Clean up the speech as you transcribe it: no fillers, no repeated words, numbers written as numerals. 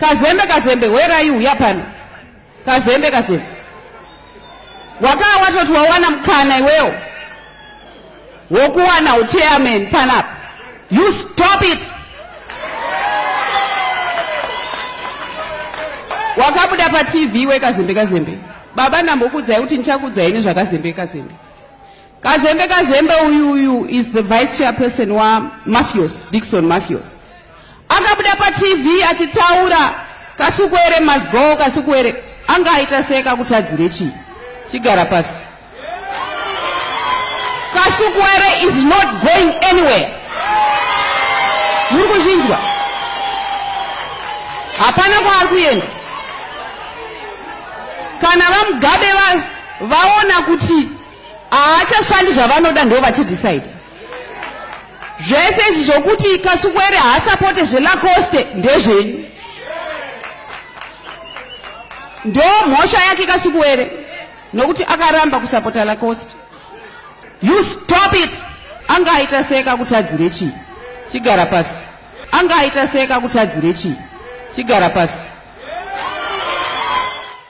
Kazembe Kazembe, where are you? Uya pano. Kazembe Kazembe, wakaa watoti wawana mukana iwewo wokuwana uchairman panapa. You stop it. Wakabuda paTV weKazembe Kazembe. Baba, ndambokuudzai kuti ndichakuudzai nezvaKazembe Kazembe. Kazembe Kazembe uyu is the vice chairperson waMafios, Dixon Mafios. Akabuda paTV achitaura, "Kasukwere must go." Kasukwere anga aita sei? Kakutadzire chii? Chigara pasi. Kasukwere is not going anywhere. Muri kuzvinzwa? Hapana kwaari kuenda. Kana VaMugabe vaona kuti haachashandi zvavanoda, ndo vachidecide zvese izvi. Zvokuti Kasukwere haasapote zveLacoste ndezvenyu, ndo mhosva yake Kasukwere, nokuti akaramba kusapota Lacoste. You stop it. Anga aita sei? Kakutadzire chii? Chigara pasi. Anga aita sei? Kakutadzire chii? Chigara pasi.